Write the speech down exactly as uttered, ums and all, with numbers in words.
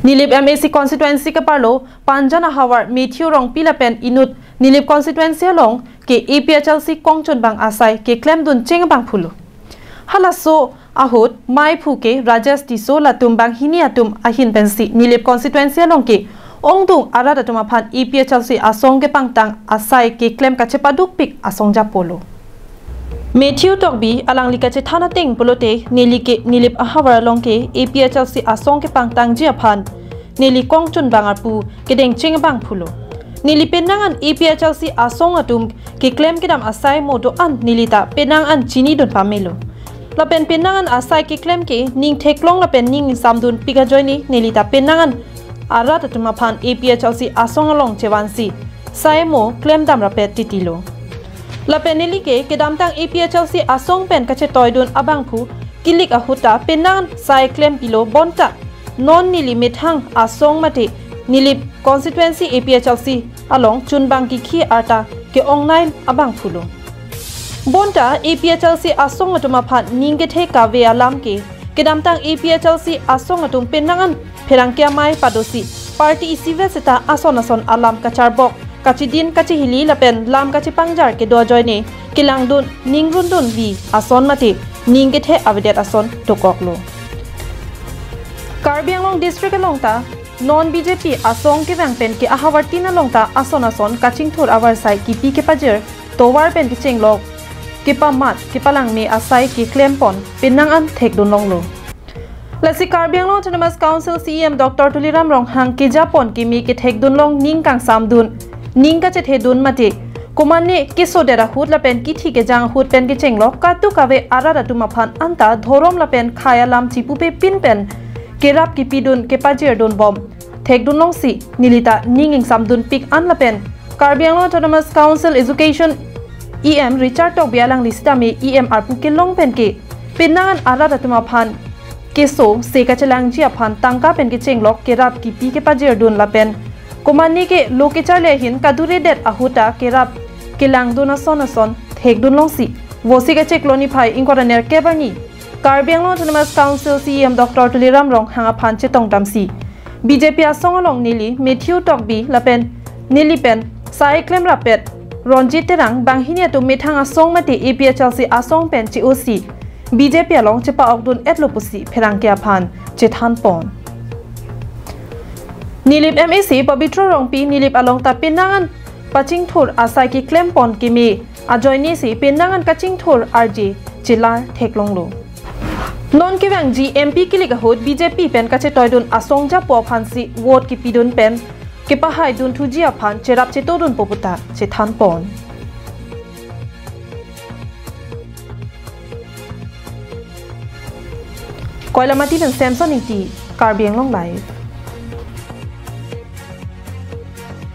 Nilip M A C constituency keparlo Panjan ahavar Matthew Rongpi lapen inut Nilip constituency along ke A P H L C kongchunbang asai keklemdun cheng abangphulo. Halaso ahut maiphu ke Rajesh Tisso latum banghini atum ahin pensi Nilip constituency along ke ongdung arat atum aphan A P H L C asong kepangtang asai keklem kachepadukpik asong japolo. Matthew Tokbi alangli kachethan ateng pulote neli ke Nilip ahavar along ke A P H L C asong kepangtangji aphan neli kongchunbang arpu kedengcheng abangphulo. Neli penang an A P H L C asong atum keklem kedam asai mo do-an neli ta penang an chinidun pamelo. Lapen penang an asai keklem ke ning theklong lapen ning ingsamdunpik ajoine neli ta penang an arat atum aphan A P H L C asong along chevansi sai mo klemdam rapet titilo. Lapen neli ke kedamtang A P H L C asong pen kachetoidun abangphu kilik ahut ta penang an sai klempilo bonta non neli methang asong mate Nilip constituency A P H L C along chunbang kikhi arta ke-ongnei abangphulo. Bonta A P H L C asong atum aphan ning kethe kave alam ke kedamtang A P H L C asong atum penang an pherangke amei padosi party isivet seta ason ason alam kacharbok, kachidin, kachihili lapen lam kachepangjar kedo ajoine kelangdun, ningrundunvi ason mate ning kethe avedet ason dokoklo. Karbi Anglong district along ta non B J P asong kevang pen ke ahavar tin along ta ason ason kachingthur avarsai kipi kepajir tovar pen kechenglok kepamat kepalangme asai keklempon penang an thekdunlonglo. Lasi Karbi Anglong Autonomous Council C E M Doctor Tuliram Ronghang kejapon keme kethekdunlong ning kangsamdun, ning kachethedun mate komatne kesodet ahut lapen kithi kejang ahut pen kechenglok kadokave arat atum aphan anta dhorom lapen khei alam chipupepin pen kerap kipidun kepajirdunbom thekdunlongsi neli ta ning ingsamdunpik an lapen Karbi Anglong Autonomous Council Education E M Richard Tokbi alangli sitame E M arpu kelong pen ke penang an arat atum aphan keso se kachelangji aphan tangka pen kechenglok kerap kipi kepajirdun lapen komatne ke lo kecharli ahin kaduredet ahut ta kerap kelangdun ason ason thekdunlongsi vosi kachiklo niphai ingkoi ra nerkep arni Karbi Anglong Autonomous Council C E M Doctor Tuliram Ronghang aphan chetongdamsi B J P asong along neli Matthew Tokbi lapen neli pen sai klem rapet Ronjit Terang banghini atum methang asong mate A P H L C asong pen che-osi B J P along chepa-okdun-etlo pusi pherangke aphan chethanpon. Nilip M A C Pabitra Rongpi Nilip along ta penang an pachingthur asai keklempon keme ajoinesi penang an kachingthur arje chelar theklonglo. Non kevangji M P kilik ahut B J P pen kachetoidun asong japo aphansi vote kipidun pen kepahaidun thuji aphan cherap chetodunpo puta chethanpon. Koilamati pen Samson Ingti, Karbi Anglong Live.